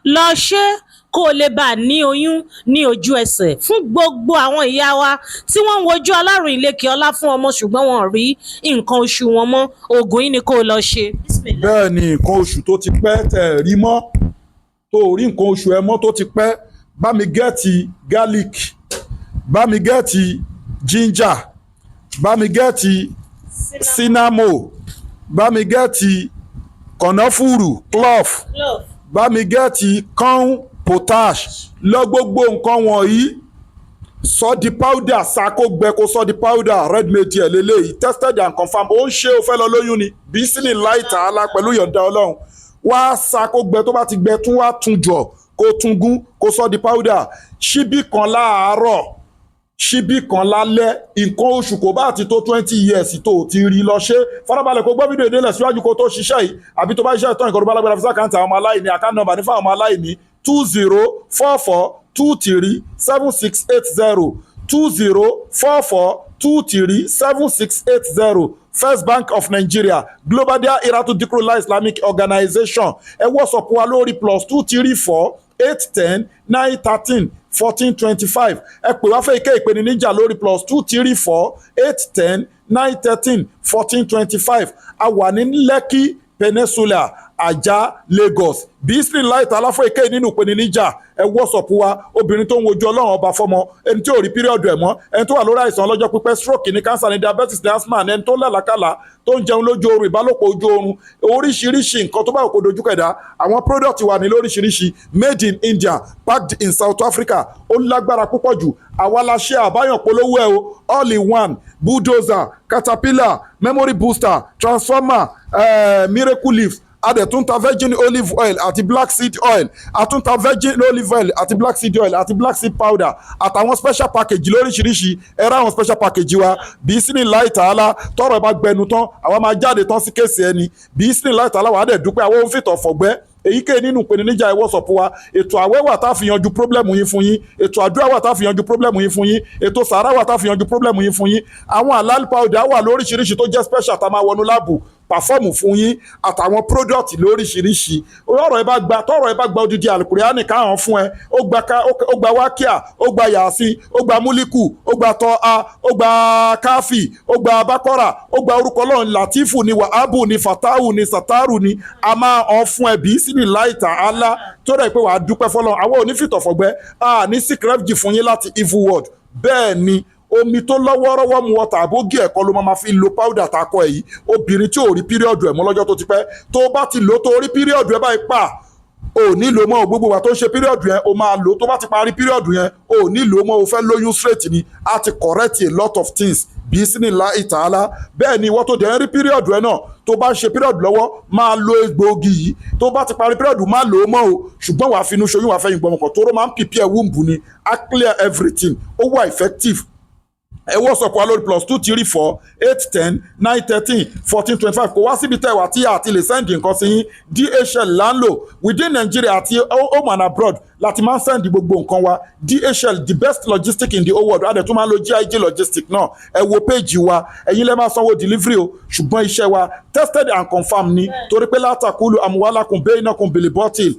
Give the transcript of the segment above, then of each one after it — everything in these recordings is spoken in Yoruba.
Lọ ṣe é kó o lè bá a ní oyún ní ojú ẹsẹ̀. Fún gbogbo àwọn ìyá wa tí wọ́n ń wojú Ọlọ́run ìlékè ọlá fún ọmọ, ṣùgbọ́n wọn ò rí nǹkan oṣù wọn mọ́, oògùn yìí ni kó o lọ ṣe. Bẹ́ẹ̀ ni, nǹkan oṣù tó ti pẹ́ tẹ̀ rí mọ́, tó rí nǹkan oṣù ẹ mọ́ tó ti pẹ́, bá mi get garlic, bá mi get ginger, bá mi get cinnamon, bá mi get kànáfùrù, clove, bá mi get corn potash. Lọ gbogbo nǹkan wọ̀nyí, sọ di powder, sako gbẹ, kó sọ di powder. Red made ẹ̀ lélẹ́yìí, tested and confirmed. Ó ń ṣe, o fẹ́ lọ lóyún ni, بإذن الله تعالى, pẹ̀lú yọ̀ǹda Ọlọ́run. Wá sako gbẹ, tó bá ti gbẹ, tún wá tún jọ, kó tún gún, kó sọ di powder. Ṣíbí kan láàárọ̀, ṣíbí kan lálẹ́. Nǹkan oṣù kò bá ti tó 20 years tó o ti rí, lọ ṣe. Farabalẹ̀ kó gbọ́ fídíò ìdílé síwájú kó tó ṣiṣẹ́ yìí, àbí tó bá ṣiṣẹ́ ìtàn ìkọ̀rọ̀ bá lágbára, fi sí account àwọn ọmọ aláìní. Account number ní fáwọn ọmọ aláìní: 2044237680, 2044237680, First Bank of Nigeria, Global Dahiratu Dhikrlahi Islamic Organization. Ẹ WhatsApp wa lórí +2348109131425. Ẹ pè wá fẹ́ ike ìpèníjà lórí +2348109131425. A wà ní Lekki Peninsula, Ajah, Lagos. بإذن الله تعالى, fún èké nínú ìpèníjà, ẹ WhatsApp wa. Obìnrin tó ń wojú Ọlọ́run Ọba fọmọ, ẹni tí ò rí period ẹ̀ mọ́, ẹni tó wà lórí àìsàn ọlọ́jọ́ pípẹ́, stroke ní, cancer ní, diabetes ní, asthma ní, ẹni tó lálàkàlà, tó ń jẹun lójú oorun, ìbálòpọ̀ ojú oorun, oríṣiríṣi nǹkan tó bá òkò dojú kẹ̀dá. Àwọn product wà ní lóríṣiríṣi, made in India, packed in South Africa. Ó lágbára púpọ̀ jù. Àwa la ṣe àbáyàn polówó ẹ o. All in one, bulldozer, caterpillar, memory booster, transformer, miracle leaf. A dẹ̀ tún ta virgin olive oil àti black seed oil. A tún ta virgin olive oil àti black seed oil àti black seed powder àtàwọn special package lóríṣiríṣi. Ẹ rá àwọn special package wa. بإذن الله تعالى, tọrọ ẹ bá gbẹnu tán, àwa máa jáde tán sí case ẹni. بإذن الله تعالى, wàá dẹ̀ dúpẹ́. Àwọn òun fìtọ̀ fọ̀gbẹ́. Èyíkéyìí nínú ìpèníjà, ẹ WhatsApp wa. Ètò àwẹ̀ wà tá a fi yanjú problem yín fún yín. Ètò àdúrà wà tá a fi yanjú problem yín fún yín. Ètò sàárà wà tá a fi yanjú problem yín fún yín. Àwọn halal powder wà lóríṣiríṣi tó jẹ́ special tá a máa wọnú lab perform fún yín, àtàwọn product lóríṣiríṣi. Ọ̀rọ̀ ẹ bá gba, tọ̀rọ̀ ẹ bá gba odidi Alukuriani káwọn fún ẹ, ó gba ká, ó gba wákíà, ó gba yàásín, ó gba múlíkù, ó gba tọ́a, ó gba káfí, ó gba bákọ́rà, ó gba orúkọ Ọlọ́run, Latifu ni, Wàhábù ni, Fatahu ni, Sataru ni, a máa hàn fún ẹ بإذن الله تعالى, tó rẹ̀ pé wàá dúpẹ́ fọlọ́run. Àwọn onífìtọ̀fọ̀gbẹ́ a ní seek refuge fún yín láti evil world. Bẹ́ẹ̀ ni, omi tó lọ́wọ́rọ́wọ́ mu ọ̀tà àbógí ẹ̀kọ́ ló máa fi lo powder tá a kọ ẹ̀ yìí. Obìnrin tí ò rí period ẹ̀ mọ́ lọ́jọ́ tó ti pẹ́, tó bá ti lò tó rí period ẹ̀ báyìí pa, ò nílò mọ́. Gbogbo wa tó ń ṣe period yẹn, o máa lò. Tó bá ti parí period yẹn, ò nílò mọ́. O fẹ́ lóyún straight ni. A ti correct a lot of things بإذن الله تعالى. Bẹ́ẹ̀ ni, ìwọ tó dẹ̀ ń rí period ẹ̀ náà, tó bá ń ṣe period lọ́wọ́, máa lo egbòogi yìí. Tó bá ti parí period, má lò ó mọ́ o, ṣùgbọ́n wàá finú ṣoyún, wàá fẹ́yìn gbọmọkàn tó rọ́. Máa ń prepare womb ni, á clear everything. Ó wà effective. Ẹ WhatsApp wa lórí +2348109131425. Kò wá síbi tẹ́ wà tí a ti lè send nǹkan sí yín. DHL là ń lò within Nigeria àti home and abroad láti máa ń send gbogbo nǹkan wa. DHL, the best logistic in the whole world. A dẹ̀ tún máa ń lo GIG Logistic náà. Ẹ wo page wa. Ẹ̀yin lẹ́ máa sanwó delivery o, ṣùgbọ́n iṣẹ́ wa, tested and confirmed ni, torí pé لا تأكلوا أموالكم بينكم بالباطل.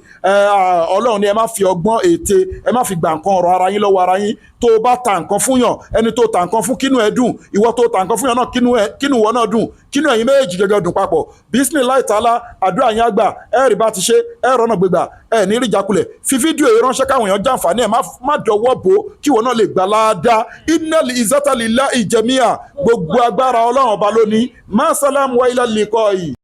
Ọlọ́run ni ẹ má fi ọgbọ́n ète, ẹ má fi gbà nǹkan ọ̀rọ̀ ara yín lọ́wọ́ ara yín. Tó o bá ta nǹkan fún yàn, ẹni tó ta nǹkan fún, kínú ẹ dùn. Ìwọ tó ta nǹkan fún yàn náà, kínú ìwọ náà dùn, kínú ẹ̀yin méjèèjì gẹ́gẹ́ dùn papọ̀. بإذن الله تعالى, àdúrà yín àgbà. Ẹ rí bá ti ṣe, ẹ rọ́nà gbégbà, ẹ ní rí ìjákulẹ̀. Fi fídíò yìí ránṣẹ́ káwọn èèyàn jàǹfààní ẹ̀. Má dọwọ́ bò ó, kí ìwọ náà lè gbà láadáa. إن العزة لله جميعا. Gbogbo agbára, Ọlọ́run Ọba lónìí. مع السلامة وإلى اللقاء.